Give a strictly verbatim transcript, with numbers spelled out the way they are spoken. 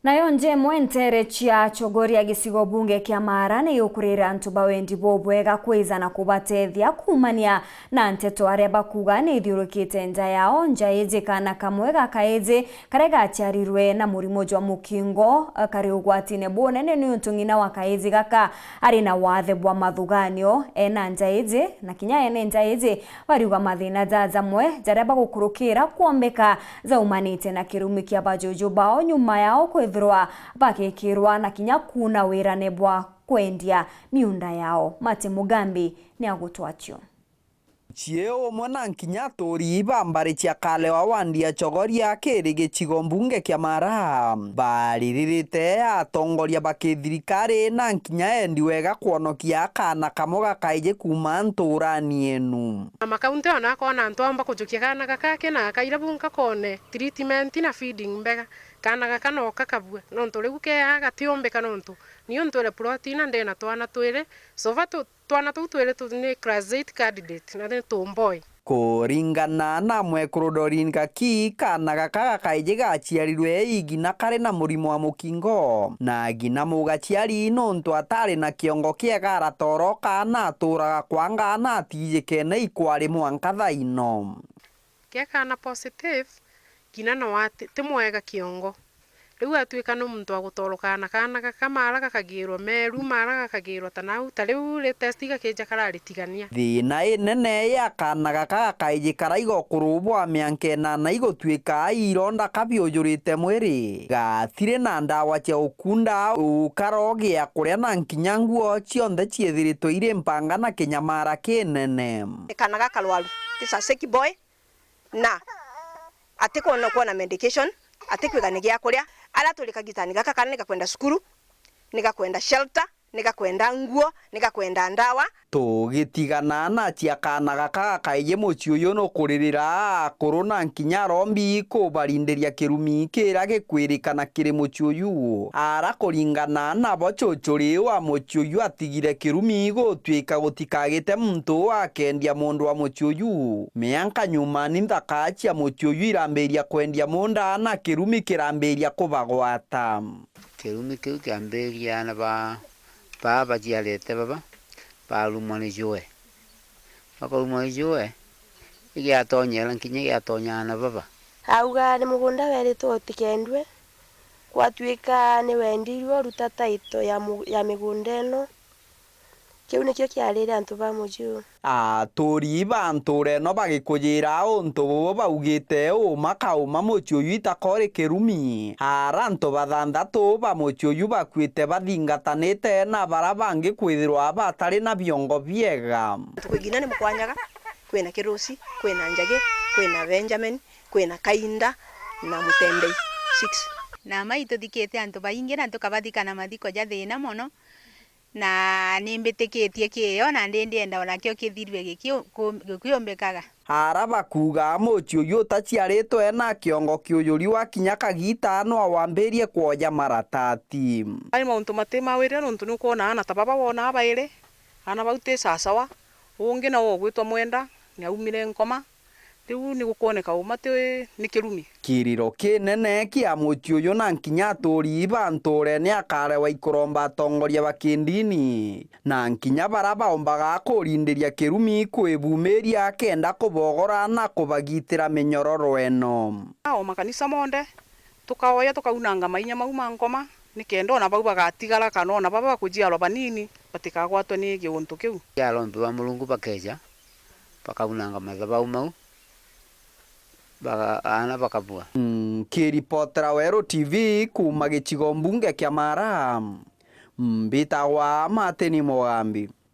Nayo nja imwe nteere cia Chogoria gicigo bunge kia Maara ni yukurira antu ba wendi bubwega kwiza na kubatethia kuumania na nteto aria bakuuga ni ithiurukite nja yao. Nja iji kaana kamwe ga kaiji karia gaciarirwe na murimo jwa mukingo, eh, kari ugwatine bunene niuntu ng'ina wa kaiji gaka ari na wathe bwa mathuganio. Ena nja iji na kinya ene nja iji bariuga mathina ja jamwe jaria bagukurukira kwombeka jaumanite na kirumi kia bajuju bao nyuma yao kwithirwa bagikirwa na kinya kuuna wirane bwa kwendia miunda yao. Martin Mugambi ni agutwachio. Cie umwe na nkinya aturi ba mbari cia Kalewa wandi ya Chogoria kiri gicigo mbunge kia Maara bariririte atongoria ba kithirikari na nkinya endi wega kwonokia kaana kamwe gakaiji kuuma ntuurani enu. Na makaunti ona akona antu aomba kujukia kaana gaka kena kaira bunka kone treatment na feeding mbega. Kaana gaka no kakabua, nontu riu keaa gatiombika nontu niu ntwire plot ina ndina twana twiri, so far tu-, twana tuu twiri tu ni class eight candidate na ni tumboi. Kuringana na mwekuru Doreen Gaki, kaana gaka gakaiji gaciarirwe igina kari na murimo wa mukingo, na ngina mugaciari nontu atari na kiongo kiega aratoroka na aturaga kwanga na atijikene ikwari mwanka thaino. Ke kaana positive, ngina no ati ti mwega kiongo. Riu atuika ni muntu wa gutoroka na kaana gaka mara gakagirwa meru, mara gakagirwa ta nau, ta riu latest gakija kararitigania. Thina inene ya kaana gaka gakaiji karaiga ukuru bwa mianka inana igutuika ironda kabiujurite mwiri. Gatiri na ndawa cia ukunda, ukaro gia kuria na nkinya nguo cionthe ciithiritwe iri mpanga na kinyamara kinene. Ni kaana gakarwaru, it's a sick boy. Na atikwona kwona medication, atikwika ni gia kuria. Aria turi kagitani gaka, kana ni gakwenda cukuru, ni gakwenda shelter, ni gakwenda nguo, ni gakwenda ndawa. Tugitigana na cia kaana gaka gakaiji, mucii uyu nukuririra akuru na nkinya arombi kubarindiria kirumi kiria gikwirikana kiri mucii uyu. Ara kuringana nabo, cucu riu wa mucii uyu atigire kirumi gutuika gutikagite muntu akendia mundu wa mucii uyu. Mianka nyuma ni nthaka cia mucii uyu irambiria kwendia munda na kirumi kirambiria kubagwata. Kirumi kiu kiambiria na ba-, baa baciarite baba, barumwa ni jue. Bakarumwa ni jue, igiatonyera nkinya igiatonyaa na baba. Auga ni mugunda weritwe utikendue, gwatuika ni wendirue uruta title ya mu-, ya migunda ino. Kiu nikio kiarire antu ba mucii uu. Aturi ba ntuura ino bagikujira untu bubu baugite, uma kauma mucii uyu itakori kirumi. Ara antu bathanthatu ba mucii uyu bakuite bathingatanite na bara bangi kwithirwa batari na biongo biega. Ntuku ingina ni mukwanyaga, kwina kirusi, kwina njagi, kwina Benjamin, kwina kainda na mutembei. Six. Na ma ituthikite antu baingi na tukabathika na mathiko ja thina mono. Na nimbitikitie kiio, na ndi ndienda o nakio kithirue gikio-, ku-, gikiumbikaga. Ara bakuuga mucii uyu utaciaritwe na kiongo kiujuri wa kinya kagiita no wambirie kwoja maratati. Ai mauntu mati ma wiria, nontu ni ukwona aana ta baba wona bairi, aana bau ti sasawa, ungi nawe ugwitwa Mwenda, ni aumire Nkoma, riu ni gukwoneka uma ti ni kirumi. Kiriro kinene kia mucii uyu na nkinya aturi ba ntuurene akarewa ikuromba atongoria ba kindini, na nkinya bara baombaga kurindiria kirumi kwibumiria kenda kubogora na kubagitira minyororo ino. O makanisa monthe, tukaoya tukaunanga mainya mau ma Nkoma, nikenda ona bau bagatigara kana ona baba bakujiarwa banini batikagwatwe ni giuntu kiu. Arombi ba Murungu bakeja, bakaunanga mathabau mau, baga-, aana bakabua. Nkiripotera Weru T V kuuma gicigo mbunge kia Maara, mbitagwa Martin Mugambi.